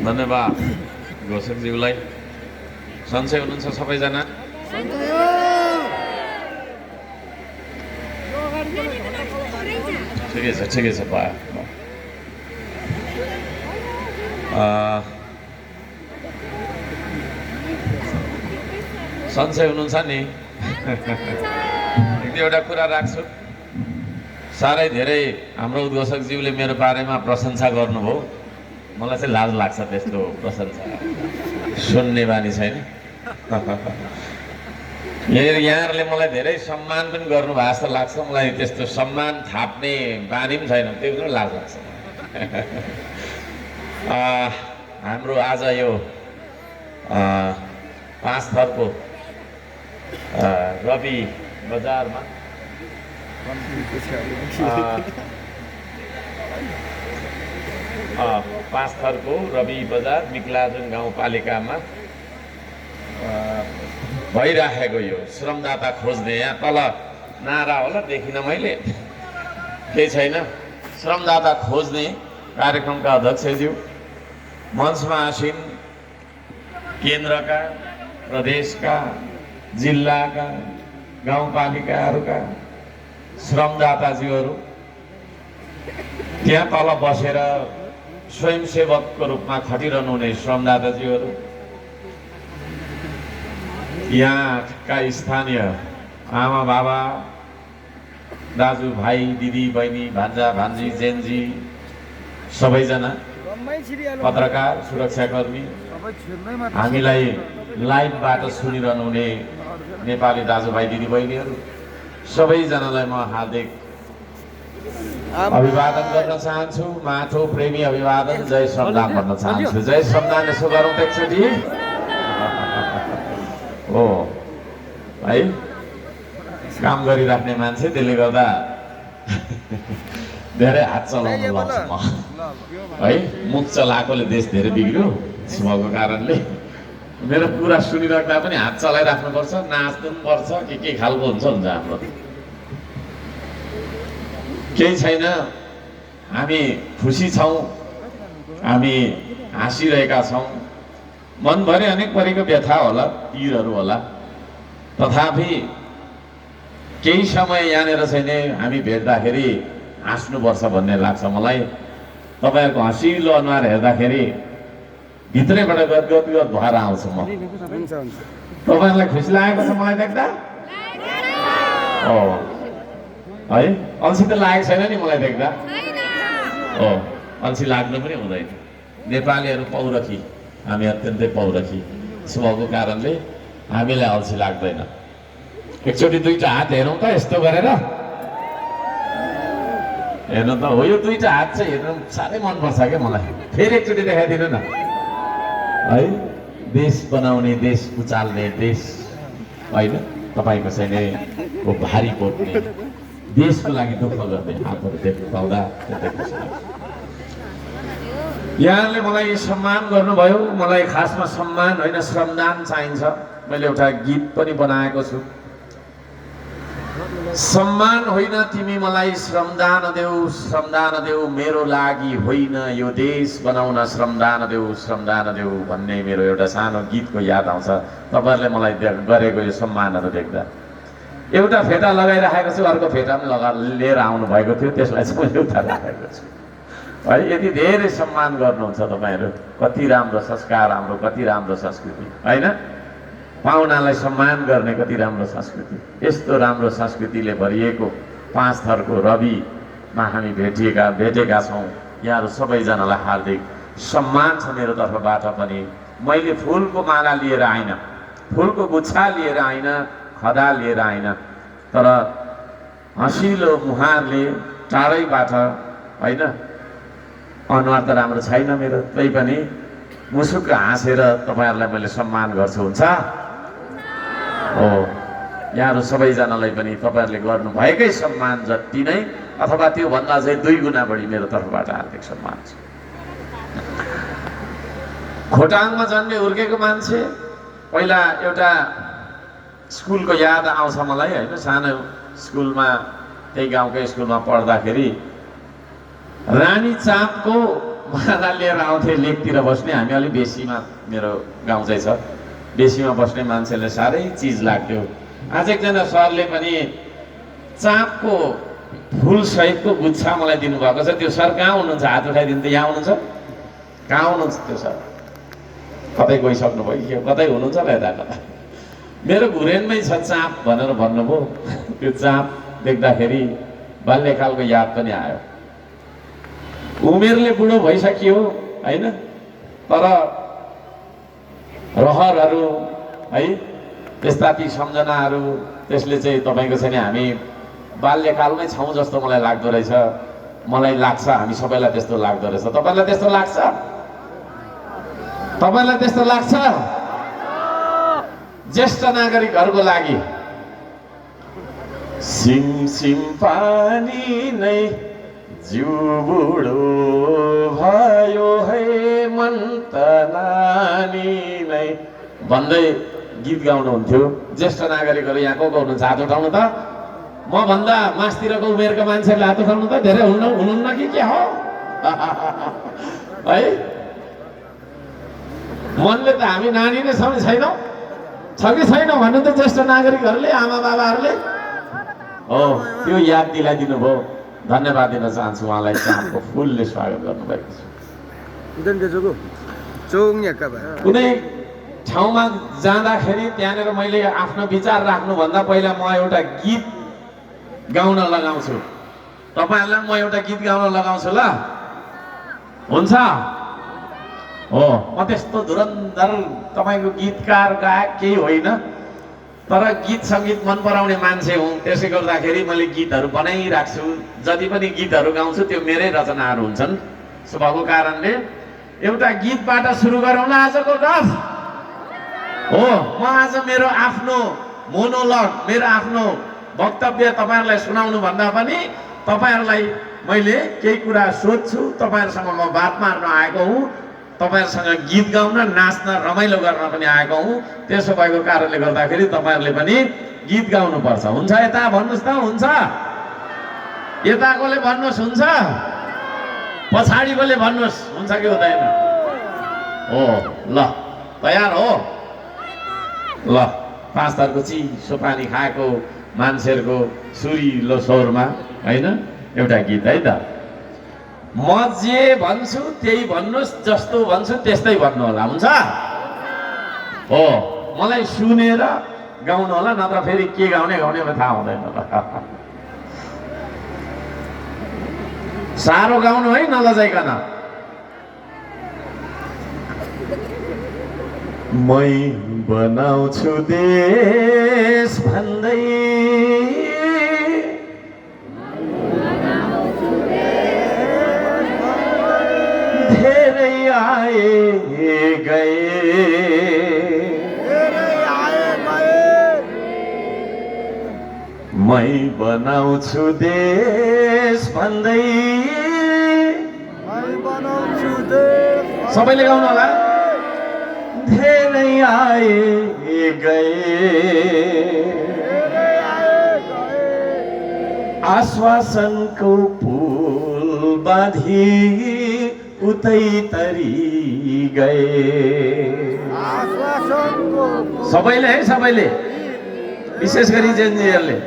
धन्यवाद घोषकज्यूलाई। सन्चै हुनुहुन्छ सबैजना? ठिकै छ भयो। सन्चै हुनुहुन्छ नि? एउटा कुरा राख्छु, साह्रै धेरै हाम्रो उद्घोषकज्यूले मेरो बारेमा प्रशंसा गर्नुभयो। मलाई चाहिँ लाज लाग्छ त्यस्तो प्रशंसा सुन्ने बानी छैन। यहाँहरूले मलाई धेरै सम्मान पनि गर्नुभएको जस्तो लाग्छ। मलाई त्यस्तो सम्मान थाप्ने बानी पनि छैन, त्यो पनि लाज लाग्छ। हाम्रो आज यो 5 थरको रवि बजारमा 5 थरको रवि बजार मिक्लाजुन गाउँपालिकामा भइराखेको यो श्रमदाता खोज्ने, यहाँ तल नारा होला देखिन मैले, केही छैन, श्रमदाता खोज्ने कार्यक्रमका अध्यक्षज्यू, मञ्चमा आसीन केन्द्रका, प्रदेशका, जिल्लाका, गाउँपालिकाहरूका श्रमदाताज्यूहरू, त्यहाँ तल बसेर स्वयंसेवकको रूपमा खटिरहनु हुने श्रमदाताज्यूहरू, यहाँका स्थानीय आमा बाबा, दाजु भाइ, दिदी बहिनी, भान्जा भान्जी, जेन्जी, सबैजना, पत्रकार, सुरक्षाकर्मी, हामीलाई लाइभबाट सुनिरहनु हुने नेपाली दाजुभाइ दिदीबहिनीहरू, सबैजनालाई म हार्दिक अभिवादन गर्न चाहन्छु। माटो प्रेमी अभिवादन, जय श्रमदान भन्न चाहन्छु। जय श्रमदान। यसो गरौँ त एकचोटि। हो है, काम गरिराख्ने मान्छे, त्यसले गर्दा धेरै हात चलाउनु लाउँछु म है। मुख चलाएकोले देश धेरै बिग्रियो स्मको कारणले। मेरो कुरा सुनिराख्दा पनि हात चलाइराख्नुपर्छ, नाच्नु पनि पर्छ, के खालको हुन्छ हाम्रो। केही छैन, हामी खुसी छौँ, हामी हाँसिरहेका छौँ। मनभरि अनेक परीको व्यथा होला, पीरहरू होला, तथापि केही समय यहाँनिर छैन हामी भेट्दाखेरि हाँस्नुपर्छ भन्ने लाग्छ मलाई। तपाईँहरूको हँसिलो अनुहार हेर्दाखेरि भित्रैबाट गदगद भएर आउँछु म। तपाईँहरूलाई खुसी लागेको छ मलाई देख्दा? हो है, अल्छी त लागेको छैन नि मलाई देख्दा? हो, अल्छी लाग्नु पनि हुँदैन। नेपालीहरू पौरखी, हामी अत्यन्तै पौरखी स्वभावको कारणले हामीलाई अल्छी लाग्दैन। एकचोटि दुईटा हात हेरौँ त यस्तो गरेर, हेर्नु त हो, यो दुईटा हात चाहिँ हेर्नु साह्रै मनपर्छ क्या मलाई। फेरि एकचोटि देखाइदिनु न है। देश बनाउने, देश उचाल्ने, देश होइन तपाईँको चाहिँ को भारी पोट्ने, देशको लागि दुःख गर्ने हातहरू देख्नु पाउँदा त्यतै खुसी लाग्छ। यहाँले मलाई सम्मान गर्नुभयो। मलाई खासमा सम्मान होइन, श्रमदान चाहिन्छ। मैले एउटा गीत पनि बनाएको छु, सम्मान होइन तिमी मलाई श्रमदान देऊ, श्रमदान देऊ मेरो लागि होइन यो देश बनाउन श्रमदान देऊ, श्रमदान देऊ भन्ने मेरो एउटा सानो गीतको याद आउँछ तपाईँहरूले मलाई गरेको यो सम्मानहरू देख्दा। एउटा फेटा लगाइराखेको छु, अर्को फेटा पनि लिएर आउनु भएको थियो, त्यसलाई चाहिँ मैले उता राखेको छु है। यति धेरै सम्मान गर्नुहुन्छ तपाईँहरू, कति राम्रो संस्कार हाम्रो, कति राम्रो संस्कृति होइन। पाहुनालाई सम्मान गर्ने कति राम्रो संस्कृति। यस्तो राम्रो संस्कृतिले भरिएको 5 थरको रविमा हामी भेटेका छौँ। यहाँहरू सबैजनालाई हार्दिक सम्मान छ मेरो तर्फबाट पनि। मैले फुलको माला लिएर आइन, फुलको गुच्छा लिएर आइन, खदा लिएर आइन, तर हँसिलो मुहारले टाढैबाट होइन। अनुहार त राम्रो छैन मेरो, तै पनि मुसुक्क हाँसेर तपाईँहरूलाई मैले सम्मान गर्छु। हुन्छ हो, यहाँहरू सबैजनालाई पनि तपाईँहरूले गर्नुभएकै सम्मान जति नै अथवा त्योभन्दा चाहिँ 2 गुणा बढी मेरो तर्फबाट हार्दिक सम्मान छ। खोटाङमा जन्मे हुर्केको मान्छे, पहिला एउटा स्कुलको याद आउँछ मलाई होइन। सानो स्कुलमा त्यही गाउँकै स्कुलमा पढ्दाखेरि रानी चाँपको माला लिएर आउँथे लेकतिर बस्ने। हामी अलिक बेसीमा, मेरो गाउँ चाहिँ छ, बेसीमा बस्ने मान्छेले साह्रै चिज लाग्थ्यो। आज एकजना सरले पनि चाँपको फुल सहितको गुच्छा मलाई दिनुभएको छ। त्यो सर कहाँ हुनुहुन्छ? हात उठाइदिनु त। यहाँ हुनुहुन्छ? कहाँ हुनुहुन्छ त्यो सर? कतै गइसक्नु भयो कि कतै हुनुहुन्छ होला यता कता? मेरो घुरेनमै छ चाँप भनेर भन्नुभयो। त्यो चाँप देख्दाखेरि बाल्यकालको याद पनि आयो। उमेरले बुढो भइसकियो होइन, तर रहरहरू है, त्यस्ता ती सम्झनाहरू, त्यसले चाहिँ तपाईँको चाहिँ हामी बाल्यकालमै छौँ जस्तो मलाई लाग्दो रहेछ। मलाई लाग्छ हामी सबैलाई त्यस्तो लाग्दो रहेछ। तपाईँलाई त्यस्तो लाग्छ? तपाईँलाई त्यस्तो लाग्छ? ज्येष्ठ नागरिकहरूको लागि सिमसिम पानी नै जिउ बुढो भयो है मन त नानी नै भन्दै गीत गाउनुहुन्थ्यो। ज्येष्ठ नागरिकहरू यहाँ को हुनुहुन्छ? हात उठाउनु त। म भन्दा मासतिरको उमेरको मान्छेहरूले हात उठाउनु त। धेरै हुनुहुन्न कि के हो है? मनले त हामी नानी नै छौँ, छैनौँ? छ कि छैन भन्नु त ज्येष्ठ नागरिकहरूले, आमा बाबाहरूले। हो, त्यो याद दिलाइदिनु भयो। धन्यवाद दिन चाहन्छु उहाँलाई। चाँपको फुलले स्वागत गर्नुभएको छ। कुनै ठाउँमा जाँदाखेरि त्यहाँनिर मैले आफ्नो विचार राख्नुभन्दा पहिला म एउटा गीत गाउन लगाउँछु। तपाईँहरूलाई म एउटा गीत गाउन लगाउँछु ल? हुन्छ? हो, म त्यस्तो धुरन्धर तपाईँको गीतकार गायक केही होइन, तर गीत सङ्गीत मन पराउने मान्छे हुँ। त्यसै गर्दाखेरि मैले गीतहरू बनाइराख्छु। जति पनि गीतहरू गाउँछु त्यो मेरै रचनाहरू हुन्छन्। सो भएको कारणले एउटा गीतबाट सुरु गरौँ ल आजको गफ। हो, म आज मेरो आफ्नो मोनोलग, मेरो आफ्नो वक्तव्य तपाईँहरूलाई सुनाउनु भन्दा पनि तपाईँहरूलाई मैले केही कुरा सोध्छु, तपाईँहरूसँग म बात मार्न आएको हुँ, तपाईँहरूसँग गीत गाउन, नाच्न, रमाइलो गर्न पनि आएको हुँ। त्यसो भएको कारणले गर्दाखेरि तपाईँहरूले पनि गीत गाउनुपर्छ। हुन्छ? यता भन्नुहोस् त। हुन्छ? यताकोले भन्नुहोस् हुन्छ? पछाडिकोले भन्नुहोस् हुन्छ कि हुँदैन? हो, ल तयार हो? ल, 5 थरको चिसो पानी खाएको मान्छेहरूको सुरिलो स्वरमा होइन एउटा गीत है त। म जे भन्छु त्यही भन्नुहोस्, जस्तो भन्छु त्यस्तै भन्नु होला। हुन्छ? हो, मलाई सुनेर गाउनु होला, नत्र फेरि के गाउने थाहा हुँदैन। साह्रो गाउनु है, नलजाइकन। मै बनाउँछु देश भन्दै धेरै आए गए, मै बनाउँछु देश भन्दै। सबैले गाउनु होला। धेरै आए गए, आश्वासनको पुल बाँधी उतै तरी गए। सबैले है, सबैले, विशेष गरी जेनजीहरूले।